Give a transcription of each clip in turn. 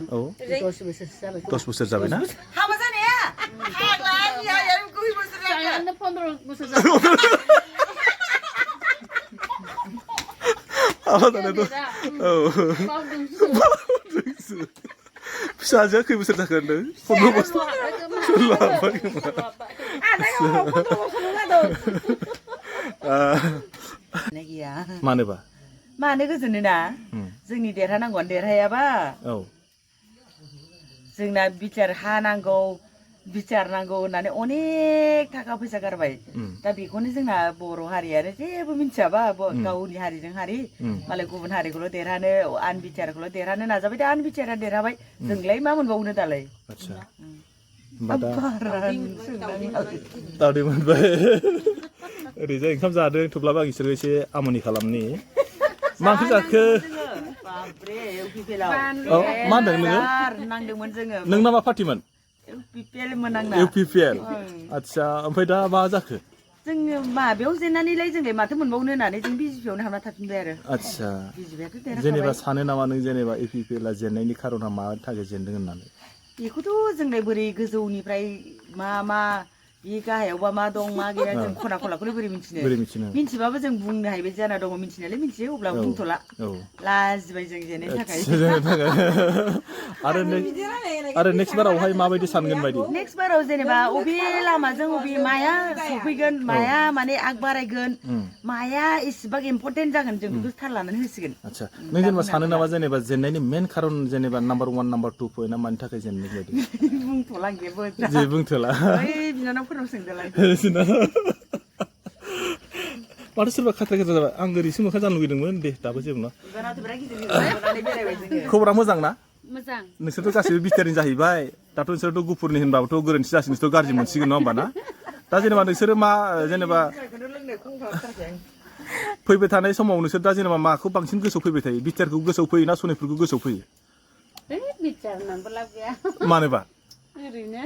औ 10 बोसोरसो जाबाय 10 बोसोर जाबाय ना हाबा जानाया फाग्ला या 9 बोसोर जाबाय जायानो 15 बोसोर जाबाय हाबा जानायाथ' औ फिसाजोआ खै बोसोर जाखो होनदों 15 बोसोर सोरला हाबबाय मानोबा मानो गोजोनो ना जोंनि देरहानांगौआनो देरहायाबा औ जोंना बिचार हा नांगौ बिचार नांगौ होननानै अनेक थाखा फैसा गारबाय दा बेखौनो जोंना बर' हारियानो जेबो मिथियाबा गावनि हारिजों हारि मालाय गुबुन हारिखौल' देरहानो आनबिचारखौल' देरहानो नाजाबाय दा आनबिचारा देरहाबाय जोंलाय मा मोनबावनो दालाय आच्छा दावदै मोनबाय ओरैजाय ओंखाम जादों थेवब्लाबो आं इसोरखौ एसे आमनि खालामनि मा ओंख्रि जाखो बाबरे इउपिपिएलआव मा होनदों नोङो नांदोंमोन जोङो नोंना मा पार्टिमोन इउपिपिएलमोन आंना इउपिपिएल आच्छा ओमफ्राय दा मा जाखो जोङो माबायाव जेननानैलाय जोंलाय माथो मोनबावनो होननानै जों बिजेपियावनो हाबना थाफिनबाय आरो आच्छा बिजेपियाथ' देरहाखाबाय जेनेबा सानो नामा नों जेनेबा इउपिपिएलआ जेननायनि खारना मानि थाखाय जेनदों होननानै बेखौथ' जोंलाय बोरै गोजौनिफ्राय मा बे गाहायावबा मा दं मा गैया जों खना खलाखौनो बोरै मिथिनो मिथिबाबो जों बुंनो हायो जाना दङ मिथिनायालाय मिथियो अब्लाबो बुंथ'ला लाजिबाय जों जेननायनि थाखाय आरो नेक्स्ट बारावहाय माबायदि सानगोन बायदि नेक्स्ट बाराव जेनेबा अबे लामाजों अबे माया सफैगोन माया माने आग बारायगोन माया इसेबां इम्पर्टेन्ट जागोन जों बेखौ थाल लानानै होसिगोन आच्छा नों जेनेबा सानो नामा जेनेबा जेननायनि मेन खारन जेनेबा नाम्बार 1 नाम्बार 2 पइन्टआ मानि थाखाय जेननाय बायदि बुंथ'ला जे बुंथ'ला ओइ बिनानावफोरनाव सोंदोलाय माथो सोरबा खाथ्रा जाबाय आं ओरैसो मोखां जानो लुगैदोंमोन दे दाबो जेबो नङा खबरा मोजां ना मोजां नोंसोरथ' गासैबो बिटिआरनि जाहैबाय दाथ' नोंसोरथ' गुफुरनि होनबाबोथ' गोरोन्थि जासिनोथ' गाज्रि मोनसिगोन नङा होमबा ना दा जेनेबा नोंसोरो मा जेनेबा फैबाय थानाय समाव नोंसोर दा जेनेबा माखौ बांसिन गोसोआव फैबाय थायो बिटिआरखौ गोसोआव फैयो ना सनितपुरखौ गोसोआव फैयो बिचार होननानैबो लाब गैया मानोबा ओरैनो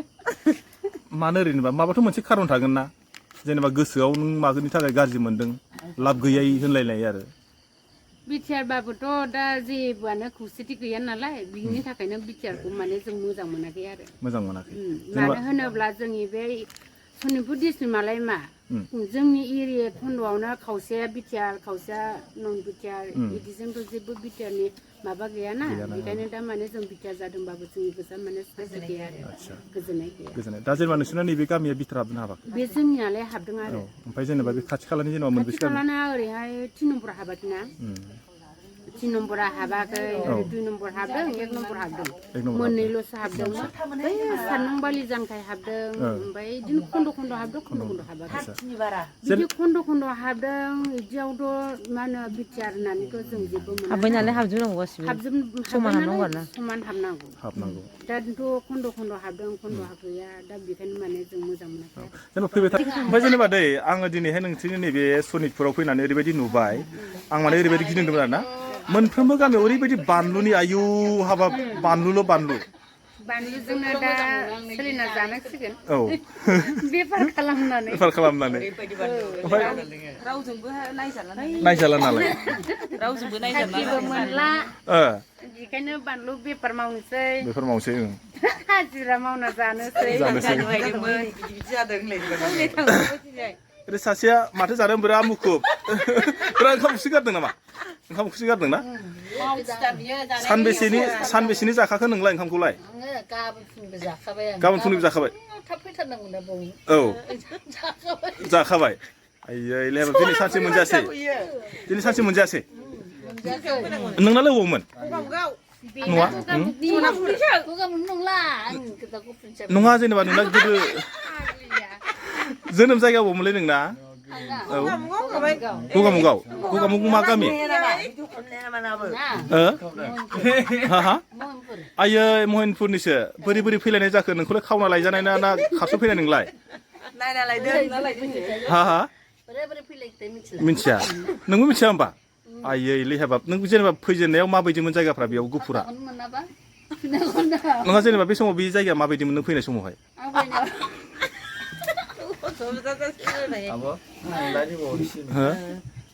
मानो ओरैनोबा माबाथ' मोनसे खारन थागोन ना जेनेबा गोसोआव नों मानि थाखाय गाज्रि मोनदों लाब गैयै होनलायनाय आरो बिटिआरबाबोथ' दा जेबोआनो खौसेथि गैया नालाय बिनि थाखायनो बिटिआरखौ माने जों मोजां मोनाखै आरो मोजां मोनाखै मानो होनोब्ला जोंनि बे सनितपुर डिस्ट्रिक्टमालाय मा जोंनि एरिया खन्द'आवनो खावसेया बिटिआर खावसेया नन बिटिआर बिदिजोंथ' जेबो बिटिआरनि माबा गैयाना बेखायनो दा माने जों बिटिआर जादोंबाबो जोंनि गोसोआ माने सान्थि गैया आरो गोजोननाय गैया दा जेनेबा नोंसोरना नैबे गामिया बिथोर हाबनो हाबाखै बे जोंनियालाय हाबदों आरो ओमफ्राय जेनेबा बे खाथि खालानि जेनेबा खाथि मोनबेसे गामि खालाना ओरैहाय 3 नम्बर हाबाखै ना 3 नम्बरा हाबाखै 2 नम्बर हाबदों 1 नम्बर हाबदों मोननैल'सो हाबदों बै साननंबालि जानखाय हाबदों ओमफ्राय बिदिनो खन्द' हाबदों खन्द' हाबाखै बिदि खन्द' हाबदों बिदियावथ' मा होनो बिटिआर होननानैथ' जों जेबो मोना हाबबाय नालाय हाबजोबनांगौ गासिबो समान हाबनांगौ आरो समान हाबनांगौ हाबनांगौ दाथ' खन्द' हाबदों खन्द' हाबैया दा बेखायनो माने जों मोजां मोनाखै जेनेबा फैबाय था ओमफ्राय जेनेबा दै आङो दिनैहाय नोंसोरनि नैबे सनितपुराव फैनानै ओरैबायदि नुबाय आं माने ओरैबायदि गिदिंदोंमोन आरो ना मोनफ्रोमबो गामियाव ओरैबायदि बानलुनि आयु हाबा बानलुल' बानलु बानलुजोंनो दा सोलिना जानांसिगोन बेफार खालामनानै ओमफ्राय रावजोंबो नायजाला नालाय रावजोंबो साख्रिबो मोनला बेखायनो बानलु बेफार मावनोसै हाजिरा मावना जानोसै ओरै सासेया माथो जादों बिराद मुखुब बिराद ओंखाम उखै गारदों नामा ओंखाम उखै गारदों ना सानबेसेनि जाखाखो नोंलाय ओंखामखौलाय गाबोन फुंनिबो जाखाबाय थाब फैथारनांगौ ना बावनो औ जाखाबाय आयै लेबा दिनै सानसे मोनजायासै नोंनालाय अबावमोन नङा जेनेबा नोंना गोदो जोनोम जायगा अबावमोनलाय नोंना गगामुगाव मा गामि आयै महनपुरनिसो बोरै फैलायनाय जाखो नोंखौलाय खावना लायजानाय ना खारस' फैनाय नोंलाय मिथिया नोंबो मिथिया होमबा आयै लेहाबाब नों जेनेबा फैजेननायाव माबायदिमोन जायगाफ्रा बेयाव गुफुरा नङा जेनेबा बे समाव बे जायगाया माबायदिमोन नों फैनाय समावहाय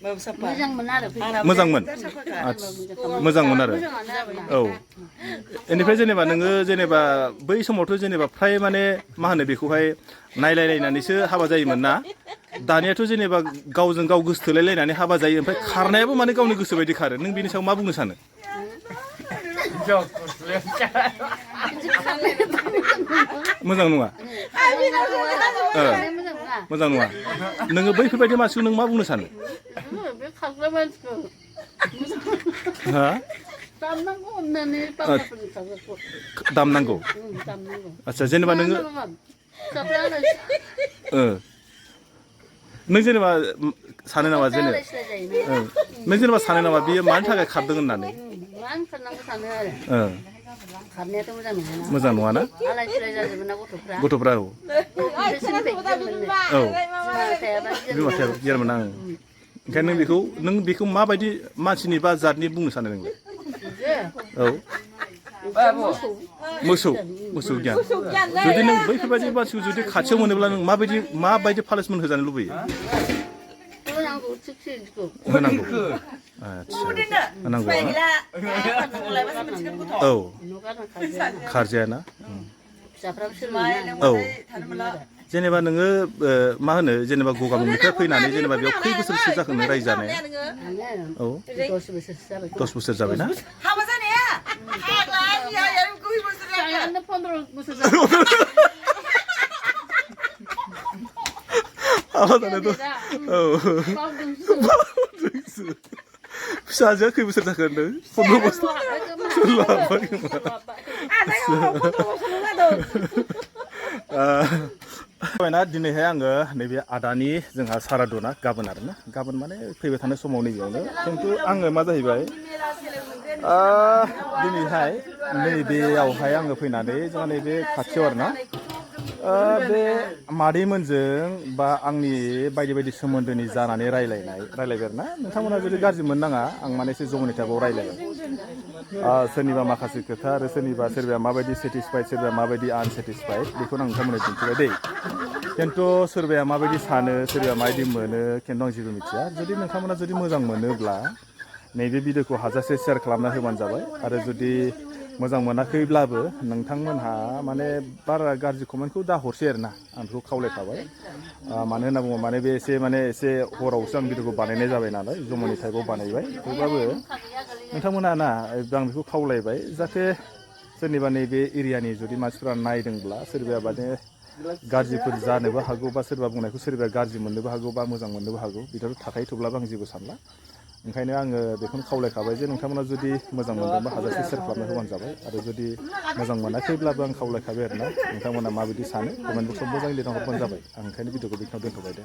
मोजांमोन आरो मोजांमोन मोजांमोन आरो औ बेनिफ्राय जेनेबा नोङो जेनेबा बै समावथ' जेनेबा फ्राय माने मा होनो बेखौहाय नायलायलायनानैसो हाबा जायोमोन ना दानियाथ' जेनेबा गावजों गाव गोसोथोलायलायनानै हाबा जायो ओमफ्राय खारनायाबो माने गावनि गोसो बायदि खारो नों बेनि सायाव मा बुंनो सानो मोजां नङा मोजां नङा नोङो बैफोरबायदि मानसिखौ नों मा बुंनो सानो दामनांगौ आदसा जेनेबा नोङो नों जेनेबा सानो नामा नों जेनेबा सानो नामा बियो मानि थाखाय खारदों होननानै मोजां नङाना गथ'फ्रा औ बिमा बिफाया गियारमोन आं ओंखायनो नों बेखौ माबायदि मानसिनि बा जातनि बुंनो सानो नोंलाय औ मोसौ गियान जुदि नों बैफोरबायदि मानसिखौ जुदि खाथियाव मोनोब्ला नों माबायदि पानिशमेन्ट होजानो लुबैयो होनांगौ आदसा होनांगौ औ खारजायाना औ जेनेबा नोङो मा होनो जेनेबा गगा मोननायनिफ्राय फैनानै जेनेबा बेयाव खै बोसोरसो जाखो नों रायजो जानाया औ 10 बोसोर जाबाय ना फिसाजोआ खै बोसोर जाखो होनदों 15 बोसोर ना दिनैहाय आङो नैबे आदानि जोंहा सारादुना गाबोन आरोना गाबोन माने फैबाय थानाय समाव नैबेयावनो खिन्थु आङो मा जाहैबाय दिनैहाय नैबेयावहाय आङो फैनानै जोंहा नैबे खाथियाव आरोना बे मादैमोनजों बा आंनि बायदि बायदि सोमोन्दोनि जानानै रायलायबाय आरोना नोंथांमोना जुदि गाज्रि मोननाङा आं माने एसे जमनि टाइपआव रायलायबाय सोरनिबा माखासे खोथा आरो सोरबाया माबायदि सेटिसफाइड सोरबाया माबायदि आनसेटिसफाइड बेखौ आं नोंथांमोननो दिन्थिबाय दै खिन्थु सोरबाया माबायदि सानो सोरबाया माबायदि मोनो खिन्थु आं जेबो मिथिया जुदि नोंथांमोना जुदि मोजां मोनोब्ला नैबे भिडिअखौ हाजासे शेयार खालामना होबानो जाबाय आरो जुदि मोजां मोनाखैब्लाबो नोंथांमोनहा माने बारा गाज्रि कमेन्टखौ दा हरसै आरोना आं बेखौ खावलायखाबाय मानो होनना बुङोबा माने बे एसे हरावसो आं भिडिअखौ बानायनाय जाबाय नालाय जमनि टाइपआव बानायबाय थेवब्लाबो नोंथांमोना ना आं बेखौ खावलायबाय जाहाथे सोरनिबा नैबे एरियानि जुदि मानसिफ्रा नायदोंब्ला सोरबाया माने गाज्रिफोर जानोबो हागौ बा सोरबा बुंनायखौ सोरबाया गाज्रि मोननोबो हागौ बा मोजां मोननोबो हागौ बेथ' थाखायो थेवब्लाबो आं जेबो सानला ओंखायनो आङो बेखौनो खावलायखाबाय जे नोंथांमोना जुदि मोजां मोनदोंबा हाजासे शेयार खालामना होबानो जाबाय आरो जुदि मोजां मोनाखैब्लाबो आं खावलायखाबाय आरोना नोंथांमोना माबायदि सानो कमेन्ट बक्सआव मोजाङै लिरना हरबानो जाबाय आं ओंखायनो भिडिअखौ बेखिनियाव दोनथ'बाय दे